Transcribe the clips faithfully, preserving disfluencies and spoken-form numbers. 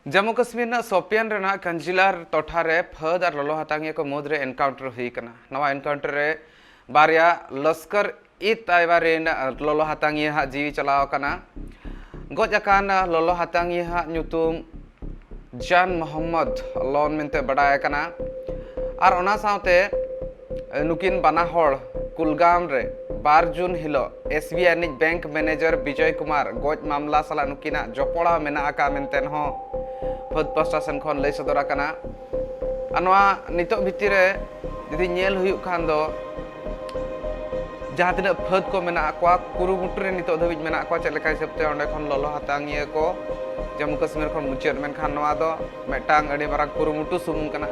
ᱡᱟᱢᱢᱩ ᱠᱟᱥᱢᱤᱨ ᱨᱮᱱᱟᱜ ᱥᱳᱯᱤᱭᱟᱱ ᱨᱮᱱᱟᱜ ᱠᱟᱱᱡᱤᱞᱟᱨ ᱴᱚᱴᱷᱟ ᱨᱮ ᱯᱷᱟᱹᱫ ᱟᱨ ᱞᱚᱞᱚ ᱦᱟᱛᱟᱝᱤᱭᱟᱹ ᱠᱚ ᱢᱩᱫᱽᱨᱮ ᱮᱱᱠᱟᱣᱩᱱᱴᱟᱨ ᱦᱩᱭ ᱟᱠᱟᱱᱟ᱾ ᱱᱚᱣᱟ ᱮᱱᱠᱟᱣᱩᱱᱴᱟᱨ ᱨᱮ ᱵᱟᱨᱭᱟ ᱞᱚᱥᱠᱚᱨ ᱤ ᱛᱟᱭᱵᱟ ᱨᱮᱱ ᱞᱚᱞᱚ ᱦᱟᱛᱟᱝᱤᱭᱟᱹ ᱦᱟᱜ ᱡᱤᱣᱤ ᱪᱟᱞᱟᱣ ᱟᱠᱟᱱᱟ᱾ ᱜᱚᱡ ᱟᱠᱟᱱ ᱞᱚᱞᱚ ᱦᱟᱛᱟᱝᱤᱭᱟᱹ ᱦᱟᱜ ᱧᱩᱛᱩᱢ ᱡᱟᱱ ᱢᱚᱦᱚᱢᱢᱚᱫᱽ ᱞᱚᱱ ᱢᱮᱱᱛᱮ ᱵᱟᱰᱟᱭ ᱟᱠᱟᱱᱟ᱾ ᱟᱨ ᱚᱱᱟ ᱥᱟᱶᱛᱮ ᱱᱩᱠᱤᱱ ᱵᱟᱱᱟ ᱦᱚᱲ ᱠᱩᱞᱜᱟᱢ ᱨᱮ ᱵᱟᱨ ᱡᱩᱱ ᱦᱤᱞᱳᱜ ᱮᱥ ᱵᱤ ᱟᱭ ᱨᱤᱱᱤᱡ ᱵᱮᱝᱠ ᱢᱮᱱᱮᱡᱟᱨ ᱵᱤᱡᱚᱭ ᱠᱩᱢᱟᱨ ᱜᱚᱡ ᱢᱟᱢᱞᱟ ᱥᱟᱞᱟᱜ ᱱᱩᱠᱤᱱᱟᱜ ᱡᱚᱯᱚᱲᱟᱣ ᱢᱮᱱᱟᱜ ᱟᱠᱟᱫ ᱢᱮᱱᱛᱮ ᱦᱚᱸ ᱯᱷᱟᱹᱫ ᱯᱟᱥᱴᱟ ᱥᱮᱱ ᱠᱷᱚᱱ ᱞᱟᱹᱭ ᱥᱚᱫᱚᱨ ᱟᱠᱟᱱᱟ᱾ ᱟᱨ ᱱᱚᱣᱟ ᱱᱤᱛᱚᱜ ᱵᱷᱤᱛᱤᱨ ᱨᱮ ᱡᱩᱫᱤ ᱧᱮᱞ ᱦᱩᱭᱩᱜ ᱠᱷᱟᱱ ᱫᱚ, ᱡᱟᱦᱟᱸ ᱛᱤᱱᱟᱹᱜ ᱯᱷᱟᱹᱫ ᱠᱚ ᱢᱮᱱᱟᱜ ᱠᱚᱣᱟ, ᱠᱩᱨᱩᱢᱩᱴᱩ ᱨᱮ ᱱᱤᱛᱚᱜ ᱫᱷᱟᱹᱵᱤᱡ ᱢᱮᱱᱟᱜ ᱠᱚᱣᱟ᱾ ᱪᱮᱫ ᱞᱮᱠᱟ ᱦᱤᱥᱟᱹᱵ ᱛᱮ ᱚᱸᱰᱮ ᱠᱷᱚᱱ ᱞᱚᱞᱚ ᱦᱟᱛᱟᱝᱤᱭᱟᱹ ᱠᱚ ᱡᱟᱢᱢᱩ ᱠᱟᱥᱢᱤᱨ ᱠᱷᱚᱱ ᱢᱩᱪᱟᱹᱫ, ᱢᱮᱱᱠᱷᱟᱱ ᱱᱚᱣᱟ ᱫᱚ ᱢᱤᱫᱴᱟᱝ ᱟᱹᱰᱤ ᱢᱟᱨᱟᱝ ᱠᱩᱨᱩᱢᱩᱴᱩ ᱥᱩᱢᱩᱝ ᱠᱟᱱᱟ᱾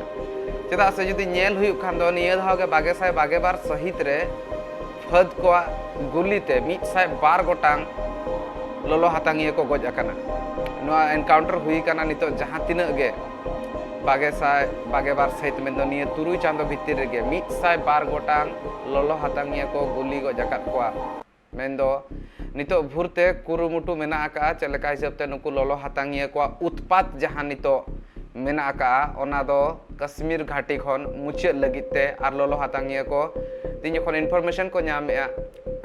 ᱪᱮᱫᱟᱜ ᱥᱮ ᱡᱩᱫᱤ ᱧᱮᱞ ᱦᱩᱭᱩᱜ ᱠᱷᱟᱱ ᱫᱚ, ᱱᱤᱭᱟᱹ ᱫᱷᱟᱣ ᱜᱮ ᱵᱟᱜᱮ ᱥᱟᱭ ᱵᱟᱜᱮ ᱵᱟᱨ ᱥᱟᱹᱦᱤᱛ ᱨᱮ ᱯᱷᱟᱹᱫ ᱠᱚᱣᱟᱜ ᱜᱩᱞᱤ ᱛᱮ ᱢᱤᱫ ᱥᱟᱭ ᱵᱟᱨ ᱜᱚᱴᱟᱝ ᱞᱚᱞᱚ ᱦᱟᱛᱟᱝᱤᱭᱟᱹ ᱠᱚ ᱜᱚᱡ ᱟᱠᱟᱱᱟ᱾ ᱱᱚᱣᱟ ᱮᱱᱠᱟᱣᱩᱱᱴᱟᱨ ᱦᱩᱭ ᱟᱠᱟᱱᱟ ᱱᱤᱛᱚᱜ ᱡᱟᱦᱟᱸ ᱛᱤᱱᱟᱹᱜ ᱜᱮ ᱵᱟᱜᱮ ᱥᱟᱭ ᱵᱟᱜᱮ ᱵᱟᱨ ᱥᱟᱹᱦᱤᱛ, ᱢᱮᱱᱫᱚ ᱱᱤᱭᱟᱹ ᱛᱩᱨᱩᱭ ᱪᱟᱸᱫᱚ ᱵᱷᱤᱛᱤᱨ ᱨᱮᱜᱮ ᱢᱤᱫ ᱥᱟᱭ ᱵᱟᱨ ᱜᱚᱴᱟᱝ ᱞᱚᱞᱚ ᱦᱟᱛᱟᱝᱤᱭᱟᱹ ᱠᱚ ᱜᱩᱞᱤ ᱜᱚᱡ ᱟᱠᱟᱫ ᱠᱚᱣᱟ᱾ ᱢᱮᱱᱫᱚ ᱱᱤᱛᱚᱜ ᱵᱷᱳᱨ ᱛᱮ ᱠᱩᱨᱩᱢᱩᱴᱩ ᱢᱮᱱᱟᱜ ᱟᱠᱟᱫᱼᱟ᱾ ᱪᱮᱫ ᱞᱮᱠᱟ ᱦᱤᱥᱟᱹᱵ ᱛᱮ ᱱᱩᱠᱩ ᱞᱚᱞᱚ ᱦᱟᱛᱟᱝᱤᱭᱟᱹ ᱠᱚᱣᱟᱜ ᱩᱛᱯᱟᱛ ᱡᱟᱦᱟᱸ ᱱᱤᱛᱚᱜ ᱢᱮᱱᱟᱜ ᱟᱠᱟᱫᱼᱟ, ᱚᱱᱟ ᱫᱚ ᱠᱟᱥᱢᱤᱨ ᱜᱷᱟᱴᱤ ᱠᱷᱚᱱ ᱢᱩᱪᱟᱹᱫ ᱞᱟᱹᱜᱤᱫ ᱛᱮ᱾ ᱟᱨ ᱞᱚᱞᱚ ᱦᱟᱛᱟᱝᱤᱭᱟᱹ ᱠᱚ ᱛᱤᱧ ᱡᱚᱠᱷᱚᱱ ᱤᱱᱯᱷᱚᱨᱢᱮᱥᱚᱱ ᱠᱚ ᱧᱟᱢᱮᱜᱼᱟ,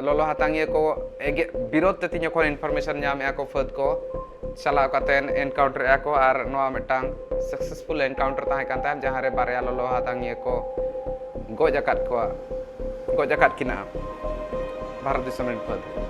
ᱞᱚᱞᱚ ᱦᱟᱛᱟᱝᱤᱭᱟᱹ ᱠᱚ ᱮᱜᱮ-, ᱵᱤᱨᱳᱫᱷ ᱛᱮ ᱛᱤᱧ ᱡᱚᱠᱷᱚᱱ ᱤᱱᱯᱷᱚᱨᱢᱮᱥᱚᱱ ᱧᱟᱢᱮᱜᱼᱟ ᱠᱚ ᱯᱷᱟᱹᱫ ᱠᱚ, ᱪᱟᱞᱟᱣ ᱠᱟᱛᱮ ᱮᱱᱠᱟᱣᱩᱱᱴᱟᱨ ᱮᱫᱼᱟ ᱠᱚ᱾ ᱟᱨ ᱱᱚᱣᱟ ᱢᱤᱫᱴᱟᱝ ᱥᱟᱠᱥᱮᱥᱯᱷᱩᱞ ᱮᱱᱠᱟᱣᱩᱱᱴᱟᱨ ᱛᱟᱦᱮᱸ ᱠᱟᱱ ᱛᱟᱦᱮᱸᱫ, ᱡᱟᱦᱟᱸ ᱨᱮ ᱵᱟᱨᱭᱟ ᱞᱚᱞᱚ ᱦᱟᱛᱟᱝᱤᱭᱟᱹ ᱠᱚ ᱜᱚᱡ ᱟᱠᱟᱫ ᱠᱚᱣᱟ, ᱜᱚᱡ ᱟᱠᱟᱫ ᱠᱤᱱᱟ ᱵᱷᱟᱨᱚᱛ ᱫᱤᱥᱚᱢ ᱨᱮᱱ ᱯᱷᱟᱹᱫ᱾